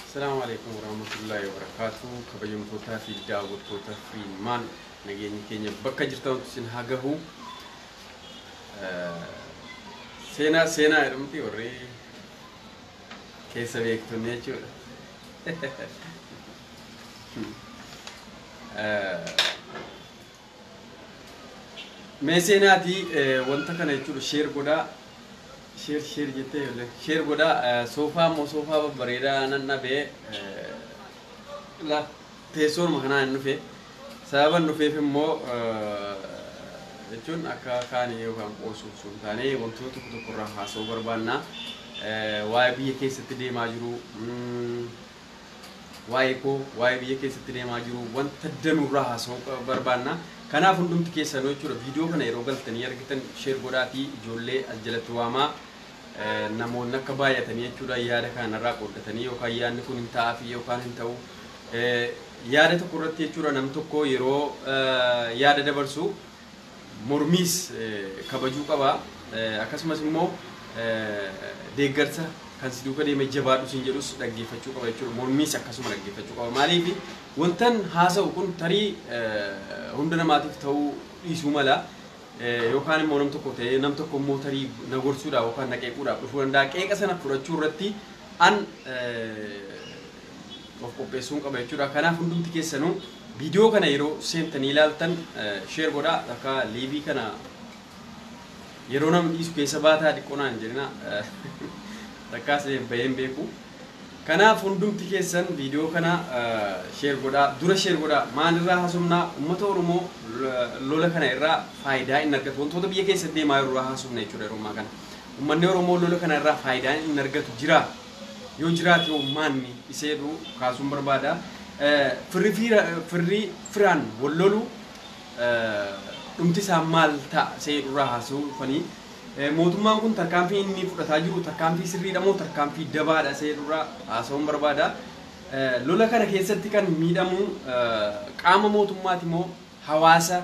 Asalaamu alaikum warahmatullahi wabarakatuh. Kabajamtootaa fi daawwattoota Firiimaan, nageenyi keenya bakka jirtantu isin haa gahu. Seenaa seenaa jedhamti warri keessa beektonni jechuudha. Mee seenaatii wanta kana jechuudha share godhaa. Share share jettee ijoollee share godhaa. Soofaa immoo soofaa babbareedaa nan dhabee, la teessoonuma kanaan hin dhufe. Sababan dhufeef immoo jechuun akka kaanii yookaan qoosuuf osoo hin taane wantoota tokko tokko irraa haasa'uu barbaanna. Waa'ee biyya keessatti deemaa jiru, waa'ee koo, waa'ee biyya keessatti deemaa jiru wanta danuurraa haasa'uu barbaanna. Kanaaf hundumti keessanuu jechuudha viidiyoo kana yeroo galtanii argitan share godhaatii ijoollee as jalatti waamaa. Namoonni akka baay'atanii jechuudha yaada kanarraa qooddatanii yookaan yaadni kun hin ta'aafi yookaan hin ta'u. Yaada tokko irratti jechuudha nam tokko yeroo yaada dabarsu mormiis kabajuu qaba. Akkasumas immoo deeggarsa kan si duuka deemee jabaadhu siin jedhus dhaggeeffachuu qaba jechuudha. Mormiis akkasuma dhaggeeffachuu qaba. Maaliif wantan haasa'u kun tarii hunda namaatiif ta'uu dhiisuu mala. Yookaan immoo nam tokko ta'ee nam tokko immoo tarii na gorsuudhaaf yookaan na qeequudhaaf dhufuu danda'a. Qeeqa sana fudhachuu irratti an of qopheessuun qaba jechuudha. Kanaaf hundumti keessanuu viidiyoo kana yeroo seentanii ilaaltan share godhaa. Akka liivii kana yeroo namni dhiisu keessa baataa xiqqoo naan hin jedhina. Takkaas baheen beeku. Kanaaf hundumti keessan viidiyoo kana share godhaa. Dura share godhaa. Maalirraa haasofnaa? Uummata Oromoo lola kana irraa faayidaa inni argatu. Wantoota biyya keessa deemaa jiru irraa haasofna jechuudha yeroo ammaa kana. Uummanni Oromoo lola kana irraa faayidaa inni argatu jira. Yoo jiraate hoo maanni isa jedhu kaasuun barbaada. Firri firri firaan wal lolu dhumti isaa maal ta'a isa jedhu irraa haasa'uu dhufanii. Mootummaan kun tarkaanfii inni fudhataa jiru tarkaanfii sirriidha moo tarkaanfii dabaadha isa jedhu irraa haasa'uun barbaada. Lola kana keessatti kan miidhamu qaama mootummaati moo hawaasa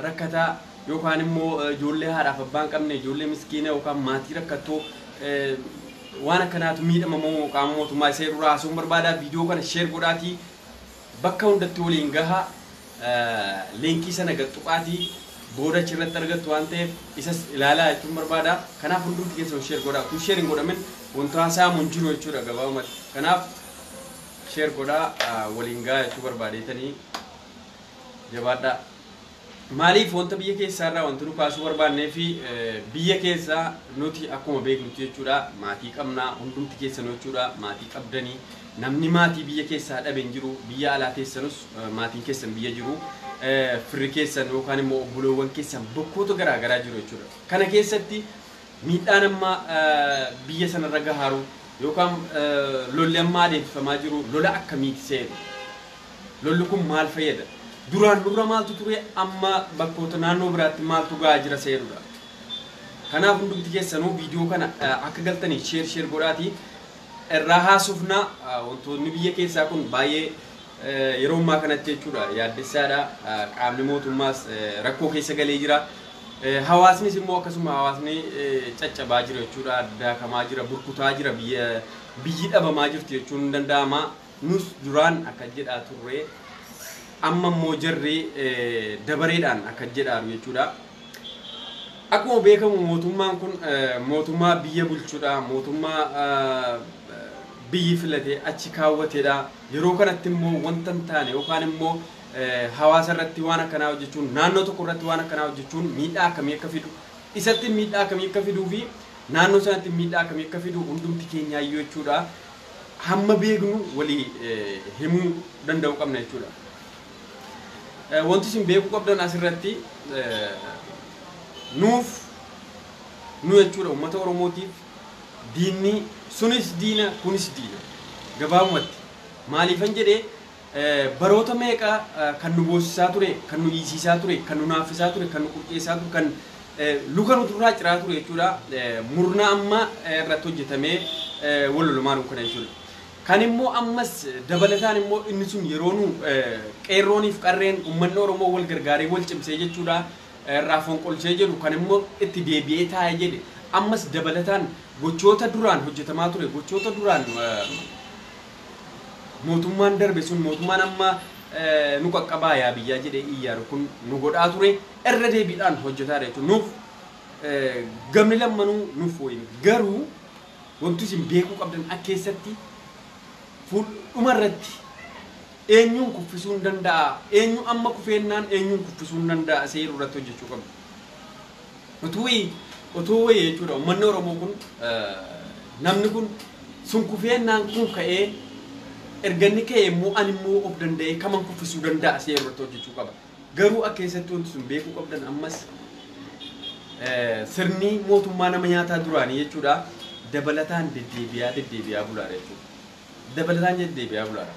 rakkataa yookaan immoo ijoollee haadhaaf abbaa hin qabne, ijoollee miskiina yookaan maatii rakkattoo waan akkanaatu miidhama moo qaama mootummaa isa jedhu irraa haasa'uun barbaada. Viidiyoo kana share godhaatii bakka hundatti waliin gaha. Liinkii sana gad tuqaatii booda achirratti argattu waan ta'eef isas ilaalaa jechuun barbaada. Kanaaf hundumti keessan share godhaa. Utuu share hin godhamin wanta haasa'amu hin jiru jechuudha gabaabumatti. Kanaaf share godhaa waliin gahaa jechuu barbaadeetanii jabaadhaa. Maaliif wanta biyya keessaa irraa wanti nu kaasuu barbaannee fi biyya keessaa nuti akkuma beeknutti jechuudha maatii qabnaa, hundumti keessanuu jechuudha maatii qabdanii, namni maatii biyya keessaa dhabe hin jiru. Biyya alaa teessanus maatiin keessan biyya jiru, firri keessan yookaan immoo obboloowwan keessan bakkoota garaa garaa jiru jechuudha. Kana keessatti miidhaan amma biyya sanarra gahaaru yookaan lolli amma adeemsifamaa jiru lola akkamiiti seeru? Lolli kun maal fayyada? Duraan nurra maaltu ture, amma bakkoota naannoo biraatti maaltu gahaa jira seerudha. Kanaaf hundumti keessanuu viidiyoo kana akka galtanii share share godhaatii irraa haasofna. Wantoonni biyya keessaa kun baay'ee yeroo ammaa kanatti jechuudha yaaddessaadha. Qaamni mootummaas rakkoo keessa galee jira. Hawaasnis immoo akkasuma hawaasni caccabaa jira jechuudha, daakamaa jira, burkutaa jira, biyyi dhabamaa jirti jechuun hin danda'ama. Nus duraan akka jedhaa turre, amma immoo jarri dabareedhaan akka jedhaaru jechuudha. Akkuma beekamu mootummaan kun mootummaa biyya bulchuudha, mootummaa biyyi filatee achi kaawwateedha. Yeroo kanatti immoo wanta hin taane yookaan immoo hawaasa irratti waan akkanaa hojjechuun, naannoo tokko irratti waan akkanaa hojjechuun miidhaa akkamii akka fidu, isatti miidhaa akkamii akka fiduu fi naannoo sanatti miidhaa akkamii akka fidu hundumti keenyaayyuu jechuudha hamma beeknu walii himuu danda'uu qabna jechuudha. Wanti isin beekuu qabdan asirratti nuuf nu jechuudha uummata Oromootiif diinni sunis diina, kunis diina. Gabaabumatti maaliifan jedhee, baroota meeqa kan nu boosisaa ture, kan nu hiisisaa ture, kan nu naaffisaa ture, kan nu qurxeessaa ture, kan luka nu turraa ciraa ture jechuudha. Murna amma irratti hojjetamee wal lolumaa kana jechuudha. Kan immoo ammas dabalataan immoo inni sun yeroo nu qeerrooniif qarreen uummanni Oromoo wal gargaaree wal cimsee jechuudha irraa fonqolchee jedhu, kan immoo itti deebi'ee taa'ee jedhe ammas dabalataan gochoota duraan hojjetamaa ture, gochoota duraan Mootummaan darbe sun, mootummaan amma nu qaqqabaa yaa biyyaa jedhee iyyaaru kun nu godhaa ture irra deebiidhaan hojjetaa jechuudha. Nuuf gamni lammanuu nuuf wayini. Garuu wanti isin beekuu qabdan akka keessatti fuuldhuma irratti eenyuun kuffisuu hin danda'a, eenyu amma kufeennaan eenyuun kuffisuu hin danda'a seeruu irratti hojjechuu qabdu. Utuu wayii jechuudha uummanni Oromoo kun, namni kun sun kufeennaan kun ka'ee, erga inni ka'e immoo ani immoo of danda'ee kaman kuffisuu danda'a seeruu irratti hojjechuu qaba. Garuu akka keessatti wanti sun beekuu qabdan ammas sirni mootummaa nama nyaataa duraanii jechuudha dabalataan deddeebi'aa deddeebi'aa bulaara jechuudha. Dabalataan deddeebi'aa bulaara.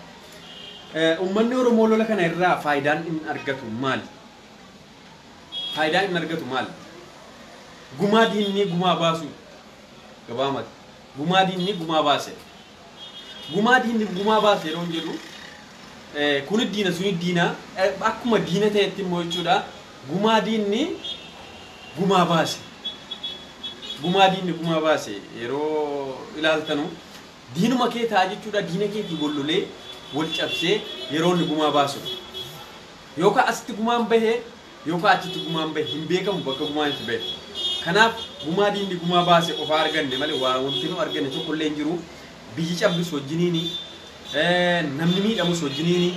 Uummanni Oromoo lola kana irraa faayidaan inni argatu maali? Faayidaan inni argatu maali? Gumaa diinni gumaa baasu gabaamatti. Gumaa diinni gumaa baase. Gumaa diinni gumaa baase yeroo jedhu, kuni diina, suni diina, akkuma diina ta'etti immoo jechuudha gumaa diinni gumaa baase. Gumaa diinni gumaa baase yeroo ilaaltanu diinuma kee ta'a jechuudha, diina keetii wal lolee wal cabsee yeroo inni gumaa baasu. Yookaan asitti gumaan bahee yookaan achitti gumaan bahe, hin beekamu bakka gumaan itti bahe. Kanaaf gumaa diinni gumaa baase qofaa arganne malee waa wanti nu arganne tokko illee hin jiru. Biyyi cabdus wajjiniini, namni miidhamus wajjiniini,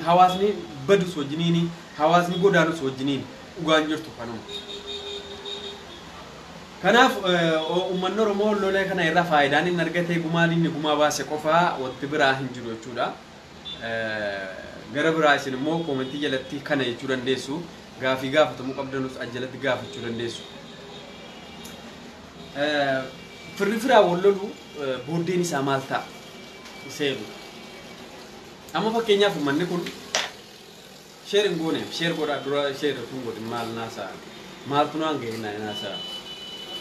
hawaasni badus wajjiniini, hawaasni godaanus wajjiniini, dhugaan jirtu kanuma. Kanaaf uummanni Oromoo lola kana irraa faayidaan inni argate gumaa diinni gumaa baase qofaa, wanti biraa hin jiru jechuudha. Gara biraa isin immoo koomentii jalatti kana jechuu dandeessu. Gaafii gaafatamuu qabdanus as jalatti gaafachuu dandeessu. Firri firaa wal lolu booddeen isaa maal ta'a? Seeru. Amma fakkeenyaaf uummanni kun share hin goone, share godhaa dura, share tun godhin maal naasaa, maaltu naan ga'e naasaa.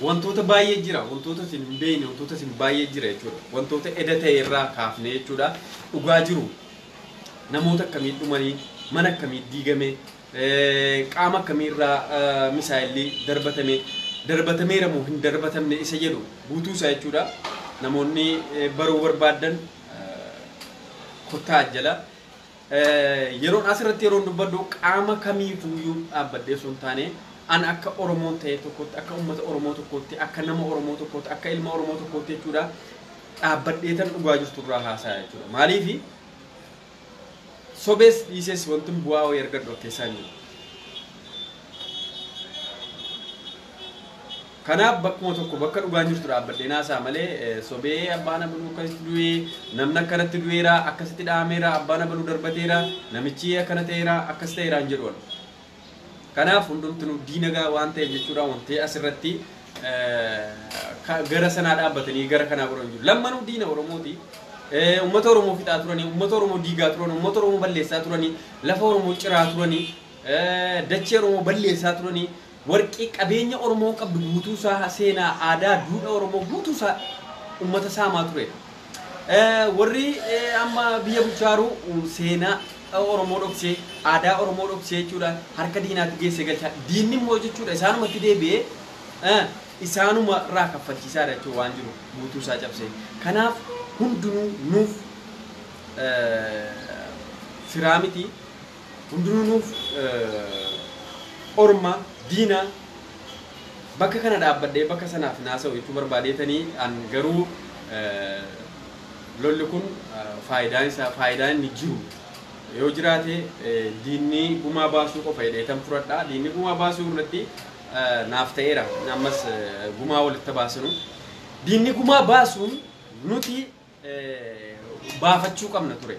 Wantoota baay'ee jira, wantoota isin hin beekne, wantoota isin baay'ee jira jechuudha. Wantoota eda ta'e irraa kaafne jechuudha. Dhugaa jiru namoota akkamii dhumanii, mana akkamii diigame, qaama akkamii irraa misaayilli darbatame, darbatameera moo hin darbatamne isa jedhu guutuu isaa jechuudha. Namoonni baruu barbaaddan kottaa jala. Yeroon asirratti yeroon dubbadhu qaama kamiifuyyuu dhaabbadhee osoo hin taane, an akka Oromoon ta'e tokkotti, akka uummata Oromoo tokkotti, akka nama Oromoo tokkotti, akka ilma Oromoo tokkotti jechuudha dhaabbadhee tan dhugaa jirtu irraa haasaa jechuudha. Maaliifi sobees dhiises wanti bu'aa wayii argadhu akka keessaa hin jiru. Kanaaf bakkuma tokko bakka dhugaan jirtu dhaabbadhee naasaa malee sobee abbaan abaluu akkasitti du'ee, namni akkanatti du'eera, akkasitti dhaameera, abbaan abaluu darbateera, namichi akkana ta'eera, akkas ta'eera hin jedhu. Kanaaf hundumtinuu diinagaa waan ta'eef jechuudha wanti asirratti gara sanaa dhaabbatanii gara kanaa godhan jiru. Lammanuu diina Oromooti. Uummata Oromoo fixaa turanii, uummata Oromoo diigaa turan, uummata Oromoo balleessaa turanii, lafa Oromoo ciraa turanii, dachee Oromoo balleessaa turanii, warqii qabeenya Oromoo qabdu guutuusaa, seenaa, aadaa, duudhaa Oromoo guutuusaa uummata saamaa ture. Warri amma biyya bulchaaru seenaa Oromoo dhoksee, aadaa Oromoo dhoksee jechuudha harka diinaatti geessee galchaa. Diinni immoo jechuudha isaanumatti deebi'ee isaanuma irraa kaffalchiisaadha jechuudha waan jiru guutuusaa cabsee. Kanaaf hundinuu nuuf firaa miti. Hundinuu nuuf orma, diina. Bakka kana dhaabbadhee bakka sanaaf naasa'u jechuu barbaadeetanii, an garuu lolli kun faayidaan isaa, faayidaan inni jiru yoo jiraate diinni gumaa baasuu qofa jedheetan fudhadha. Diinni gumaa baasuu irratti naaf ta'eera. Ammas gumaa walitti baasnu. Diinni gumaa baasuun nuti baafachuu qabna ture.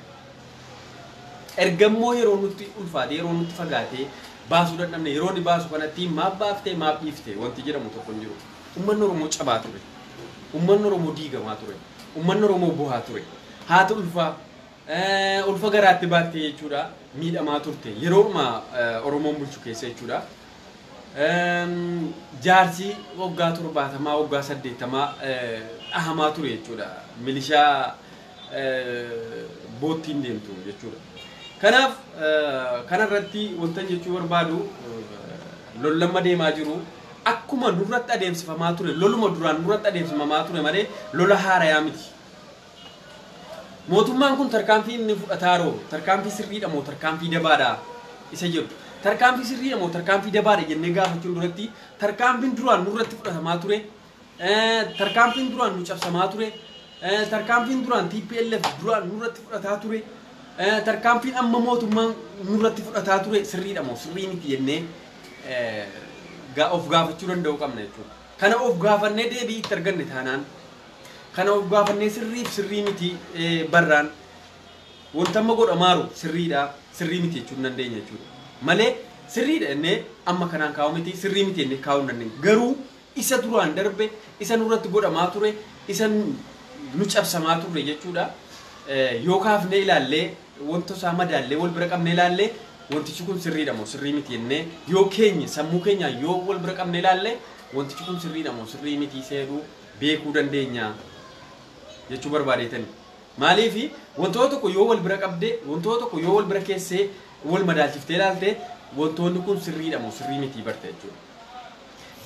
Ergammoo yeroo nutti ulfaate, yeroo nutti fagaatee baasuu dadhabne, yeroo inni baasu kanatti maaf baaftee maaf dhiifte wanti jedhamu tokko hin jiru. Uummanni Oromoo cabaa ture. Uummanni Oromoo diigamaa ture. Uummanni Oromoo bu'aa ture. Haati ulfaa ulfa garaatti baattee jechuudha miidhamaa turte yeroodhuma Oromoon bulchu keessa jechuudha. Jaarsi waggaa 70, waggaa 80 dhahamaa ture jechuudha. Milishaa boottiin deemtu jechuudha. Kanaaf kanarratti wanta jechuu barbaadu, lollamma deemaa jiru akkuma nurratti adeemsifamaa ture, loluma duraan nurratti adeemsifamaa ture malee lola haarayaa miti. Mootummaan kun tarkaanfii inni fudhataaroo tarkaanfii sirriidha moo tarkaanfii dabaadha isa jedhu. Tarkaanfii sirriidha moo tarkaanfii dabaadha jennee gaafachuun duratti tarkaanfiin duraan nurratti fudhatamaa ture, tarkaanfiin duraan nu cabsamaa ture, tarkaanfiin duraan TPLF duraan nurratti fudhataa ture, tarkaanfiin amma mootummaan nurratti fudhataa ture sirriidha moo sirrii miti jennee of gaafachuu danda'uu qabna jechuudha. Kana of gaafannee deebii itti arganne taanaan, kana of gaafannee sirriif sirrii miti barraan wanta amma godhamaaru sirriidha sirrii miti jechuu hin dandeenya jechuudha. Malee sirriidha jennee amma kanaan kaa'u miti, sirrii miti jennee kaa'uu hin dandeenya. Garuu isa duraan darbe, isa nurratti godhamaa ture, isa nu cabsamaa ture jechuudha. Yoo kaafnee ilaallee, wanta isaa madaallee wal bira qabnee ilaallee, wantichi kun sirriidha moo sirrii miti jennee yoo keenya sammuu keenyaan yoo wal bira qabnee ilaallee, wantichi kun sirriidha moo sirrii miti seeduu beekuu dandeenya jechuu barbaadeetani. Maaliif wantoota tokko yoo wal bira qabdee, wantoota tokko yoo wal bira keessee wal madaalchiftee ilaalte, wantoonni kun sirriidha moo sirrii miti barte jechuudha.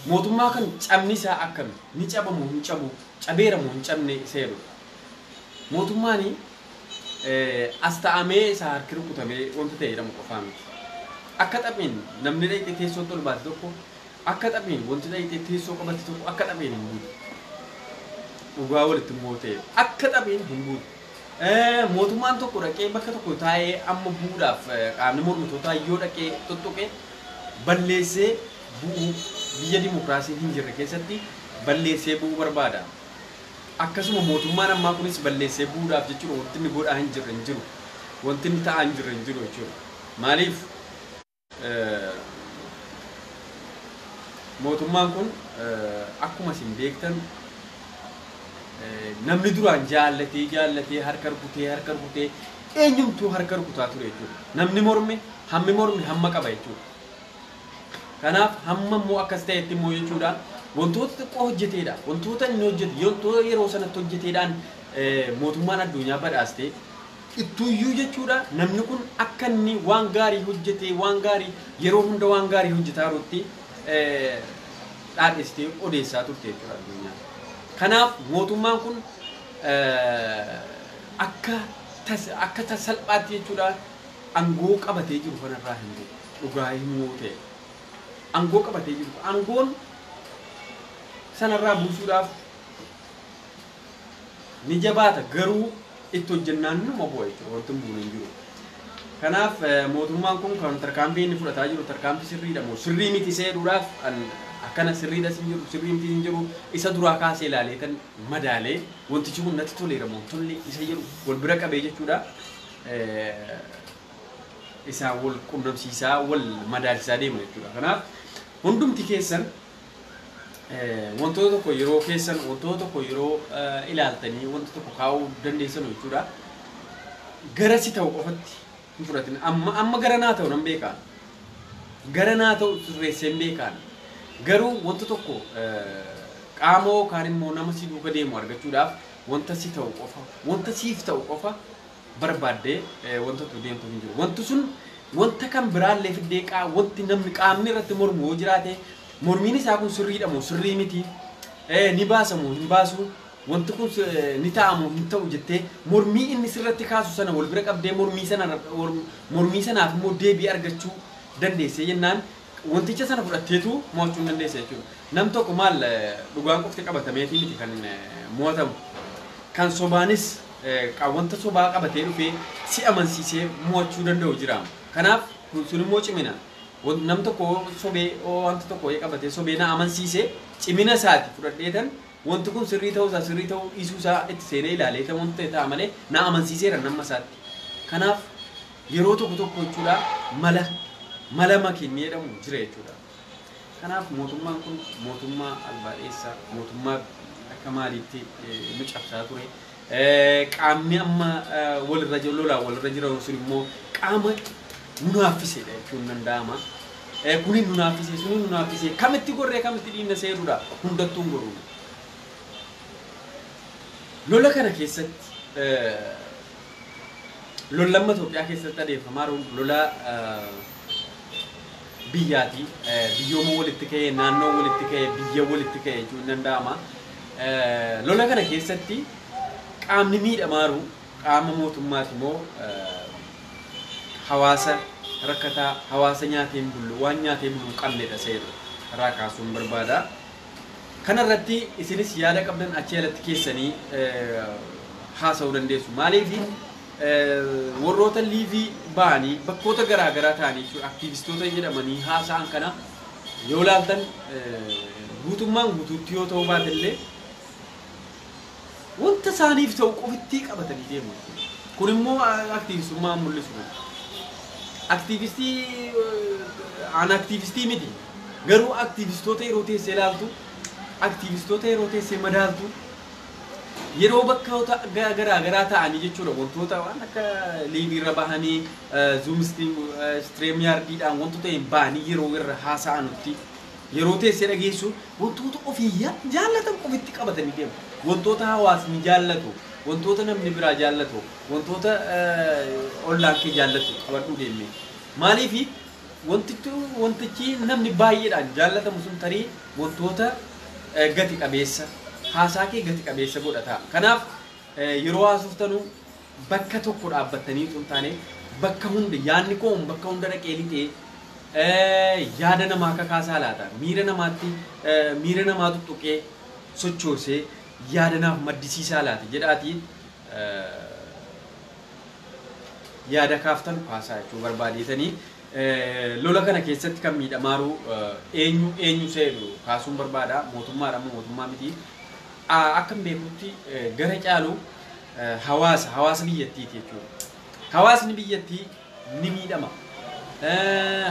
Mootummaa kan cabni isaa akkami? Ni cabamu hin cabu? Cabeera moo hin cabne seeru? Mootummaan as ta'amee isaa harki rukutamee wanta ta'e jedhamu qofaa miti. Akka taphiin namni dhaqxee teessootti ol baate tokko, akka taphiin wanti dhaqxee teessoo qabatte tokko akka taphiin hin buutu. Dhugaa walitti immoo ta'e akka taphiin hin buutu. Mootummaan tokko dhaqee bakka tokko taa'ee amma bu'uudhaaf qaamni mormitootaa yoo dhaqee tuttuqe balleessee bu'uu, biyya dimokiraasiin hin jirre keessatti balleessee bu'uu barbaada. Akkasuma mootummaan ammaa kunis balleessee bu'uudhaaf jechuudha wanti inni godhaa hin jirre hin jiru. Wanti inni ta'aa hin jirre hin jiru jechuudha. Maaliif mootummaan kun akkuma isin beektan namni duraan jaallatee jaallatee harka rukutee eenyumtuu harka rukutaa ture jechuudha. Namni morme hammi morme hamma qaba jechuudha. Kanaaf hamma immoo akkas ta'etti immoo jechuudha wantoota xiqqoo hojjeteedha. Wantoota inni hojjete wantoota yeroo sanatti hojjeteedhaan mootummaan addunyaa badhaaste ittuuyyuu jechuudha. Namni kun akka inni waan gaarii hojjetee waan gaarii yeroo hunda waan gaarii hojjetaa jirutti dhaadhessitee odeessaa turte jechuudha addunyaan. Kanaaf mootummaan kun akka salphaatti jechuudha aangoo qabatee jiru kanarraa hin bu'u. Dhugaa himuu ta'e. Aangoo qabatee jiru. Aangoon sanarraa buusuudhaaf ni jabaata, garuu itti hojjennaan numa bu'a jechuudha, wanti hin buune hin jiru. Kanaaf mootummaan kun kan tarkaanfii inni fudhataa jiru tarkaanfii sirriidha moo sirrii miti seeduudhaaf akkana sirriidha sin jiru sirrii miti sin jiru isa duraa kaasee ilaalee tan madaalee wantichi kun natti toleera moo tolle isa jedhu wal bira qabee jechuudha. Isaa wal qunnamsiisaa wal madaalchisaa deema jechuudha. Kanaaf hundumti keessan wantoota tokko yeroo keessan wantoota tokko yeroo ilaaltanii wanta tokko kaa'uu dandeessan jechuudha. Gara si ta'u qofatti hin fudhatin. Amma gara naa ta'u nan beekaan. Gara naa ta'u sirreessee hin beekaan. Garuu wanta tokko qaama yookaan immoo nama si duuka deemu argachuudhaaf wanta si ta'u qofa, wanta siif ta'u qofa barbaaddee wanta tu deemtu hin jiru. Wanti sun wanta kan biraallee fiddee wanti namni qaamni irratti mormu yoo jiraate mormiin isaa kun sirriidha moo sirrii miti, ni baasa moo hin baasu, wanti kun ni ta'a moo hin ta'u jettee mormii inni sirratti kaasu sana wal bira qabdee mormii sanaaf immoo deebii argachuu dandeessee jennaan wanticha sana fudhatteetu mo'achuu hin dandeessa jechuudha. Nam tokko maal dhugaan qofti qabatameetii miti kan mo'atamu. Kan sobaanis wanta sobaa qabatee dhufee si amansiisee mo'achuu danda'u jira. Kanaaf sun immoo cimina. Nam tokko sobee wanta tokko qabatee sobee na amansiisee cimina isaati fudhadheetan wanti kun sirrii ta'uu isaa sirrii ta'uu dhiisuu isaa itti seenee ilaalee ta'uu wanta ta'a malee na amansiiseera nama isaatti. Kanaaf yeroo tokko tokko jechuudha mala makiinni jedhamu jira jechuudha. Kanaaf mootummaan kun mootummaa albaadheessaa, mootummaa akka maaliitti nu cabsaa ture. Qaamni amma walirra lolaa walirra jiran sun immoo qaama nunaafiseedha jechuun danda'ama. Kuni nunaafisee suni nunaafisee kamitti gorree kamitti dhiinna seerudha hundattuu hin gorru. Lola kana keessatti lollamma Itoophiyaa keessatti adeemfamaa jiru lola biyyaati. Biyyooma walitti ka'ee, naannoo walitti ka'ee, biyya walitti ka'ee jechuun danda'ama. Lola kana keessatti qaamni miidhamaa jiru Qaama mootummaati moo hawaasa rakkataa, hawaasa nyaatee hin bullu, waan nyaatee bulu hin qabnedha seeru irraa kaasuun barbaada. Kanarratti isinis yaada qabdan achi alatti keessanii haasa'uu dandeessu. Maaliif warroota live ba'anii bakkoota garaa garaa ta'anii jechuudha aktiivistoota jedhamanii haasa'an kana yoo laaltan, guutummaan guutuutti yoo ta'uu baatellee wanta isaaniif ta'u qofittii qabatanii deemu. Kun immoo aktiivistummaa mul'isu. Aktiivistii aan aktiivistii miti. Garuu aktiivistoota yeroo teessee ilaaltu, aktiivistoota yeroo teessee madaaltu, yeroo bakkoota garaa garaa ta'anii jechuudha wantoota waan akka live irra bahanii, Zoom, StreamYardiidhaan wantoota hin bahanii yeroo irra haasa'anutti yeroo teessee dhageessu, wantoota ofii jaallatan qofitti qabatanii deemu. Wantoota hawaasni jaallatu, wantoota namni biraa jaallatu, wantoota ollaan kee jaallatu qabadhuu deemme. Maaliifi wantichi namni baay'eedhaan jaallatamu sun tarii wantoota gati qabeessa, haasaa kee gati qabeessa godhata. Kanaaf yeroo haasoftanu bakka tokko dhaabbattanii osoo hin taane, bakka hunda yaadni koo bakka hunda dhaqee lixee yaada namaa kakaasaa laata, miira namaatti miira namaa tuttuqee sochoosee yaada naaf maddisiisaa laata jedhaatii yaada kaaftan kaasaa jechuu barbaadeetanii. Lola kana keessatti kan miidhamaaru eenyu eenyu seedu kaasuun barbaada. Mootummaadha moo mootummaa miti? Akka beekutti gara caalu hawaasa biyyattiiti jechuudha. Hawaasni biyyattii ni miidhama.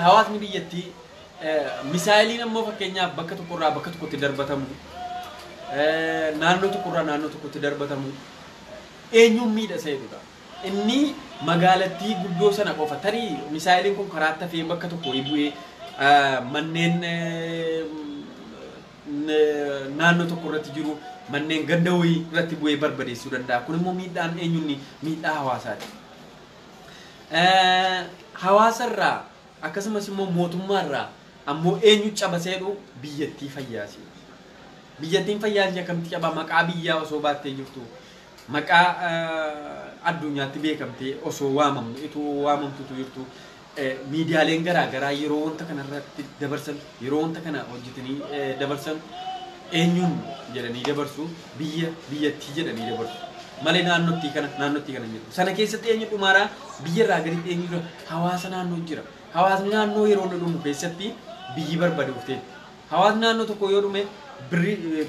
Hawaasni biyyattii misaayiliin ammoo fakkeenyaaf bakka tokkorraa bakka tokkotti darbatamu, naannoo tokkorraa naannoo tokkotti darbatamu eenyuun miidha seedudha. Inni magaalattii guddoo sana qofa, tarii misaayiliin kun karaa tafee bakka tokko bu'ee manneen naannoo tokko irratti jiru, manneen ganda wayii irratti bu'ee barbadeessuu danda'a. Kun immoo miidhaan eenyuun miidhaa hawaasaati. Hawaasarraa akkasumas immoo mootummaarraa ammoo eenyu cabaseedhu? Biyyattii fayyaasi. Biyyattiin fayyaasi akkamitti cabaa? Maqaa biyyaa osoo baattee jirtu, maqaa addunyaatti beekamtee osoo waamamtu itoo waamamtutu jirtu, miidiyaaleen garaa garaa yeroo wanta kana irratti dabarsan, yeroo wanta kana hojjetanii dabarsan, eenyuun jedhanii dabarsu? Biyya biyyattii jedhanii dabarsu malee naannottii kana hin jiru. Sana keessatti eenyu dhumaaraa? Biyya irraa gaditti eenyu jira? Hawaasa naannoo jira. Hawaasni naannoo yeroo inni dhumu keessatti biyyi barbaadofteetti. Hawaasni naannoo tokko yoo dhume,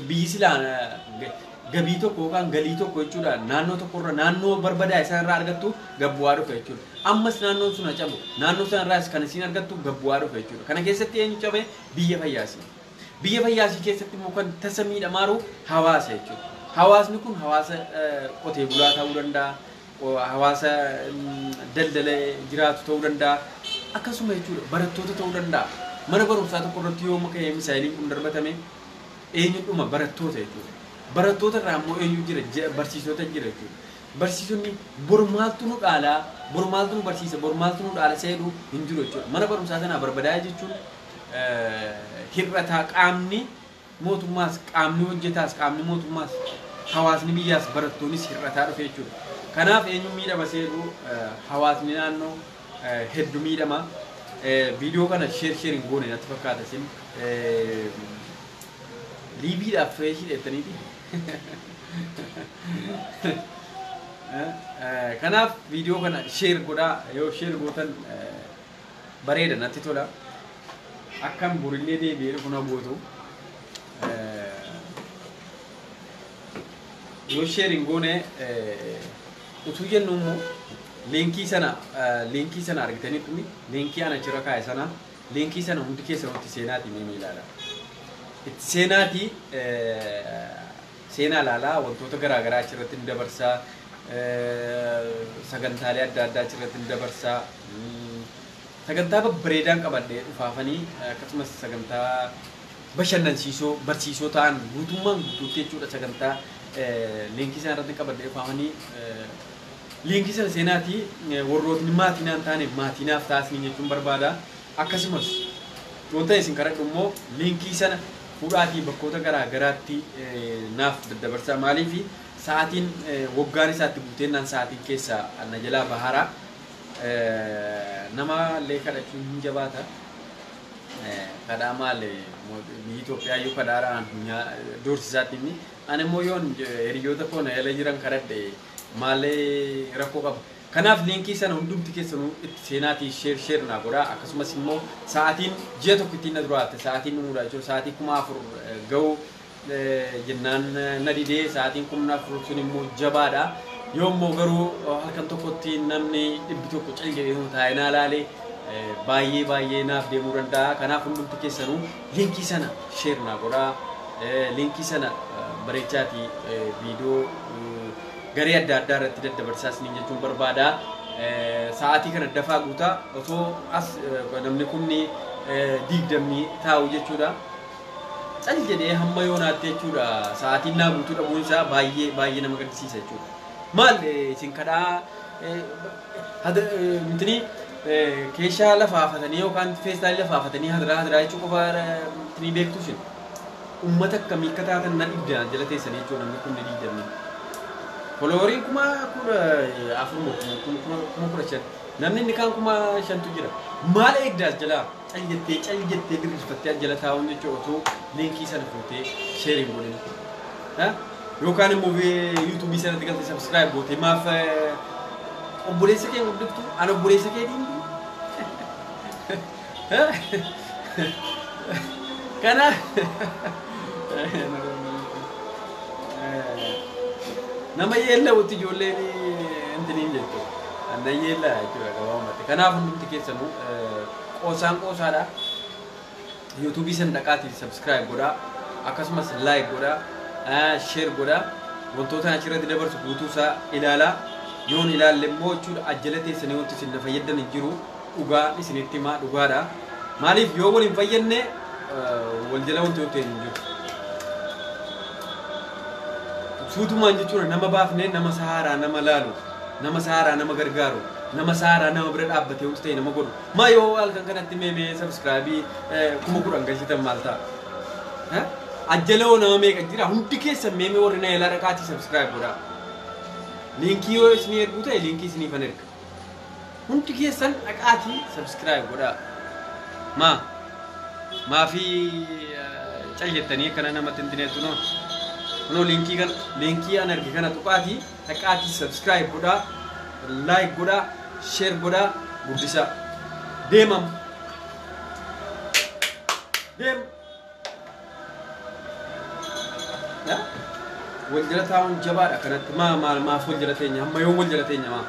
biyyi silaa gabii tokko yookaan galii tokko jechuudha naannoo tokkorra naannoo barbadaa isaan irraa argattu gabbu'aa dhufa jechuudha. Ammas naannoon sun cabu, naannoo sana irraas kan isiin argattu gabbu'aa dhufa jechuudha. Kana keessatti eenyu cabe? Biyya fayyaasii. Biyya fayyaasii keessatti immoo kan tasa miidhamaaru hawaasa jechuudha. Hawaasni kun hawaasa qotee bulaa ta'uu danda'a, hawaasa daldala jiraatu ta'uu danda'a, akkasuma jechuudha barattoota ta'uu danda'a. Mana barumsaa tokko irratti yoo ka'ee misaayiliin kun darbatame eenyu dhuma? Barattoota jechuudha. Barattoota irraa immoo eenyu jira? Barsiisota jira jechuudha. Barsiisonni bor maaltu nu dhaalaa, bor maaltu nu barsiisa, bor maaltu nu dhaala seedhu hin jiru jechuudha. Mana barumsaa sanaa barbadaa'e jechuun hir'ataa qaamni mootummaas, qaamni hojjetaas, qaamni mootummaas, hawaasni biyyaas, barattoonnis hir'ataa dhufe jechuudha. Kanaaf eenyu miidhama seedhu? Hawaasni naannoo hedduu miidhama. Viidiyoo kana share share hin goone natti fakkaata isin. Liveiidhaaf fresh dheettaniiti. Kanaaf viidiyoo kana share godhaa. Yoo share gootan bareeda, natti tola. Akkan borillee deebi'ee dhufu na gootu. Yoo share hin goone utuu jennu immoo linkii sana argitanii dhumi linkii ana achirra kaa'e sana, linkii sana hundi keessan itti seenaatii mee ilaala. Itti seenaatii seenaa ilaalaa, wantoota garaa garaa achirratti ni dabarsaa, sagantaalee adda addaa achirratti ni dabarsaa. Sagantaa babbareedaan qabadhee dhufaafanii, akkasumas sagantaa bashannansiisoo barsiisoo ta'an guutummaan guutuutti jechuudha, sagantaa linkii sana irratti qabadhee dhufaafanii, linkii sana seenaatii warrootni maatii naan taane maatii naaf taasisanii jechuun barbaada. Akkasumas wanta isin kadhadhu immoo linkii sana fuudhaatii bakkoota garaa garaatti naaf daddabarsaa. Maaliif Sa'aatiin waggaan isaatti guuteennaan sa'aatiin keessa na jalaa baharaa. Nama illee kadhachuun hin jabaata. Kadhaa maal, biyyi Itoophiyaa iyyuu kadhaadhaan doorsisaatti himi. Ani immoo yoon hiriyoota koo na jala jiran kadhadhe maalee rakkoo qaba? Kanaaf liinkii sana hundumti keessanuu itti seenaatii share share naa godhaa. Akkasumas immoo sa'aatiin ji'a tokko ittiin na duraate sa'aatiin dhumuudha jechuudha. Sa'aatii 4000 ga'u jennaan na didee, sa'aatiin 4000 sun immoo jabaadha. Yoo immoo garuu halkan tokkotti namni 100 cal jedhee taa'ee naa laalee, baay'ee baay'ee naaf deemuu danda'a. Kanaaf hundumti keessanuu liinkii sana share naa godhaa. Liinkii sana bareechaatii viidiyoo garee adda addaa irratti daddabarsaa isiniin jechuun barbaada. Sa'aatii kana dafaa guutaa, osoo as namni 20,000 taa'u jechuudha. Cal jedhee hamma yoonaatti jechuudha, sa'aatiin naa guutuu dhabuun isaa baay'ee baay'ee nama gaddisiisa jechuudha. Maal isin kadhaa mintini keeshaa lafa hafatanii yookaan feestaalii lafa hafatanii hadiraa hadiraa jechuu qofa mintini beektu isin? Uummata akkamii akka taatan na dhibda jala teessanii jechuudha namni 20,000. Followeriin 14,000 moo 15,000, namni inni kaan 5,000tu jira. Maal eegdaas jalaa cal jettee cal jettee diriirfattee jala taa'uun jechuudha, otoo liinkii sana fuutee share hin godhin? Yookaan immoo yuutuubii sanatti galtee subscribe gootee maaf obboleessa kee guddiftu? Ani obboleessa keetiin kana nama yeella'utti ijoolleen intiniin jettu. Annan yeellaa jechuudha gabaabumatti. Kanaaf hundumti keessanuu, qoosaan qoosaadha. Yuutuubii sana dhaqaatii subscribe godhaa. Akkasumas like godhaa. Share godhaa. Wantoota achirratti dabarsu guutuu isaa ilaalaa. Yoon ilaalle immoo jechuudha, ajjala teessanii wanti isin na fayyadan hin jiru. Dhugaa isinitti himaa, dhugaadha. Maaliif yoo wal hin fayyadne wal jala wanti nuti hin jiru. Suutumaan jechuudha, nama baafnee nama sahaaraa nama laalu, nama sahaaraa nama gargaaru, nama sahaaraa nama bira dhaabbatee wanti ta'e nama godhu. Maa yoo halkan kanatti meemee subscribe 10,000 galchitan maal ta'a? Ajjala hoo nama meeqa jira? Hundi keessan meemee warri na yaalaa dhaqaatii subscribe godhaa. Liinkii yoo isinii erguu ta'e, liinkii isiniifan erga. Hundi keessan dhaqaatii subscribe godhaa. Maa? Maafi cal jettanii akkana namatti hin dineettu noo? Kunoo liinkii kana, liinkii an erge kana tuqaatii dhaqaatii subscribe godhaa, like godhaa, share godhaa, guddisaa. Deemam. Deem. Wal jala taa'uun jabaadha kanatti. Maa maal maaf wal jala teenya? Hamma yoo wal jala teenya maa?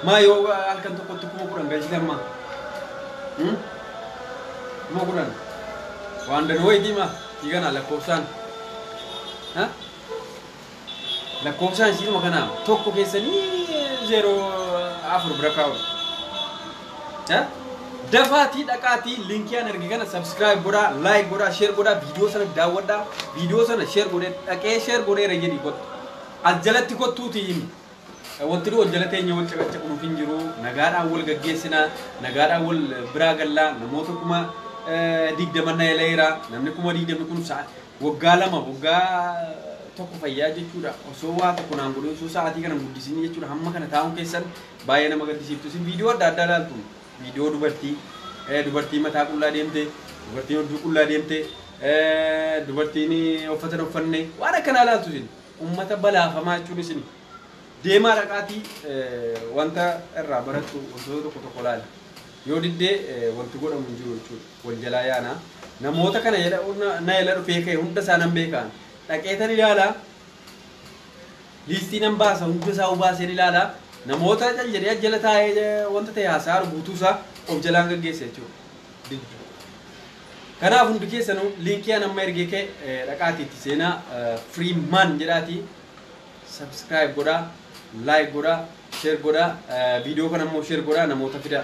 Maa yoo halkan tokkotti 10,000 galchitan maa? 10,000. Waan danuu wayitii maa? Hiikana lakkoofsaan. Lakkoofsaan isiinuma kanaa tokko keessanii 04 bira kaa'u. Dafaatii dhaqaatii liinkii an erge kana subscribe godhaa, like godhaa, share godhaa, viidiyoo sana daawwadhaa, viidiyoo sana share godhee dhaqee share godheera jedhi kottu. As jalatti kottuutii himi. Wanti nu wal jala teenya wal caqacaqunuuf hin jiru. Nagaadhaan wal gaggeessinaa, nagaadhaan wal biraa gallaa, namoota 20,000 na eleera. Namni 20,000 kun waggaa 2, waggaa 1 fayyaa jechuudha. Osoo waa tokko naan godhin, osoo sa'aatii kana guddisin jechuudha. Hamma kana taa'uun keessan baay'ee nama gaddisiiftu. Isin viidiyoo adda addaa ilaaltu. Viidiyoo dubartii, dubartii mataa qullaa deemte, dubartiin hudduu qullaa deemte, dubartiin uffata hin uffanne, waan akkanaa ilaaltu isin. Uummata balaafamaa jechuun isin. Deemaa dhaqaatii wanta irraa barattu wantoota tokko tokko ilaali. Yoo diddee wanti godhamu hin jiru jechuudha. Wal jalaa yaana. Namoota kana na jala dhufee ka'e hunda isaa nan beekaan. Dhaqeetan ilaalaa. Liistii nan baasa, hunda isaa baaseen ilaalaa. Namoota cal jedhee jala taa'ee wanta ta'e haasa'aa guutuu isaa of jalaan gaggeessa jechuudha. Diddu. Kanaaf hundi keessanuu liinkii an amma ergee ka'e dhaqaatii itti seenaa, free man jedhaatii subscribe godhaa, like godhaa, share godhaa, viidiyoo kana immoo share godhaa, namoota fidaa.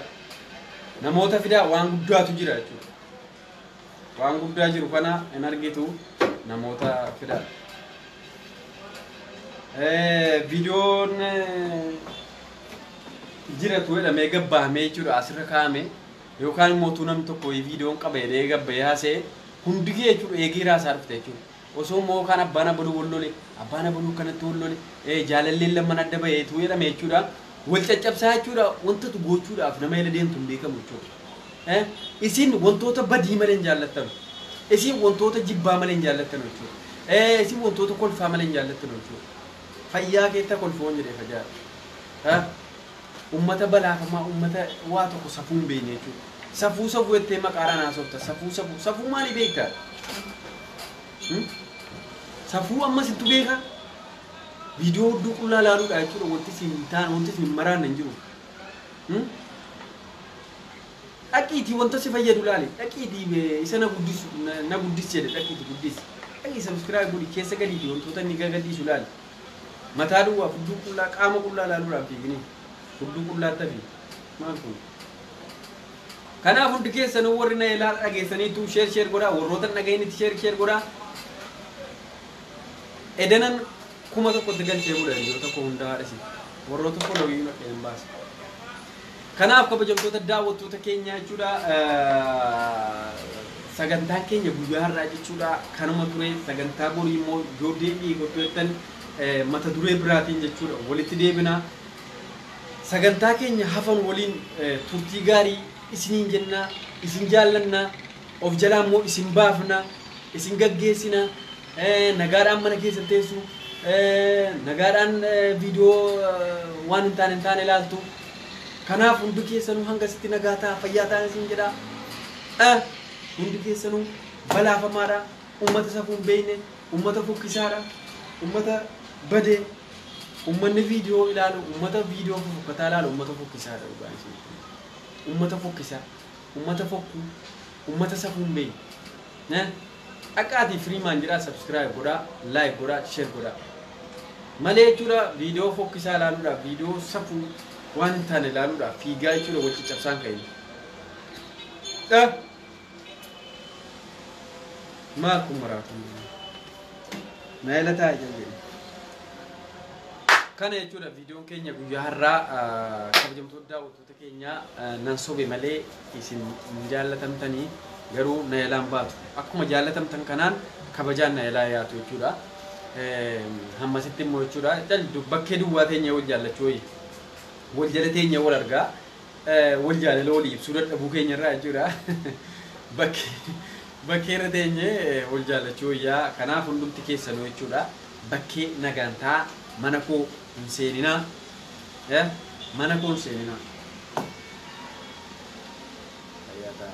Namoota fidaa, waan guddaatu jira jechuudha. Waan guddaa jiru kana hin argitu, namoota fidaa. Viidiyoon jiratu jedhamee gabbaamee jechuudha asirra kaa'ame, yookaan immoo utuu namni tokko viidiyoon qaba jedhee gabbahee haasa'e, hundi kee jechuudha eegee raasaa dhufte jechuudha. Osoo immoo kan abbaan abaluu wal lole, abbaan abaluu kanatti wal lole, jaalalleen lamman adda baheetu jedhame jechuudha. Wal caccabsaa jechuudha. Wantatu gochuudhaaf nama jala deemtu hin beekamu jechuudha. Isin wantoota badii malee hin jaallattanu. Isin wantoota jibbaa malee hin jaallattanu jechuudha. Isin wantoota kolfaa malee hin jaallattanu jechuudha. Fayyaa keetta kolfoon jedhee fajaa. Ummata balaafamaa, ummata waa tokko safuu hin beekne jechuudha. Safuu safuu jettee maqaadhaan haasofta. Safuu safuu safuu maalii beektaa? Safuu ammas ittu beekaa? Viidiyoo hudduu qullaa ilaaluudha jechuudha. Wanti isin hin taane, wanti isin hin maraanne hin jiru. Dhaqiitii wanta si fayyadu ilaali. Dhaqiitii isa na guddisu na guddis jedhe dhaqiitii guddisi. Dhaqii subscribe godhi, keessa gadiitii wantoota inni gagadhiisu ilaali. Mataa duwwaa, hudduu qullaa, qaama qullaa ilaaluudhaaf fiigini. Hudduu qullaatti hafi. Maal kun? Kanaaf hundi keessanuu warri na ilaa dhageessaniitu share share godhaa, warroota hin dhaga'initti share share godhaa. Edanan 1000tti galchee bula hiriyoota koo hundaa haadhasi. Warroota followii naqee hin baasa. Kanaaf kabajamtoota daawwattoota keenya jechuudha, sagantaan keenya guyyaa har'aa jechuudha kanuma ture. Sagantaa borii immoo yoo deebi'ee kottu jettan mata duree biraatiin jechuudha walitti deebina. Sagantaa keenya hafan waliin turtii gaarii isiniin jenna, isin jaallanna, of jalaa immoo isin baafna, isin gaggeessina, nagaadhaan mana keessa teessu, nagaadhaan viidiyoo waan hin taane ilaaltu. Kanaaf hundi keessanuu hanga sitti nagaa ta'a, fayyaa ta'an isin jedha. Hundi keessanuu balaafamaadha. Ummata safuu hin beekne, ummata fokkisaadha, ummata badee, ummanni viidiyoo ilaalu, ummata viidiyoo fofokkataa ilaalu, ummata fokkisaadha dhugaa isin. Ummata fokkisaa, ummata fokkuu, ummata safuu hin beekne. Dhaqaatii Firiimaan jedhaa subscribe godhaa, like godhaa, share godhaa. Malee jechuudha viidiyoo fokkisaa ilaaluudhaaf, viidiyoo safuu waan hin taane ilaaluudhaaf fiigaa jechuudha wal caccabsaan ka'in. Maal kun maraatu? Na ila taa'e jedhe. Kana jechuudha viidiyoon keenya guyyaa har'aa, kabajamtoota daawwattoota keenya, nan sobe malee isin hin jaallatamtanii, garuu na yalaan baatu. Akkuma jaallatamtan kanaan kabajaan na yalaa yaatu jechuudha. Hammasitti immoo jechuudha bakkee duwwaa teenya wal jaallachuu wayya. Wal jala teenya wal argaa wal jaalala walii ibsuu dadhabuu keenya irraa jechuudha. Bakkee irra teenye wal jaallachuu wayyaa. Kanaaf hundumti keessanuu jechuudha bakkee nagaan ta'a, mana koo hin seeninaa. Mana koo hin seeninaa. Fayyaa ta'a.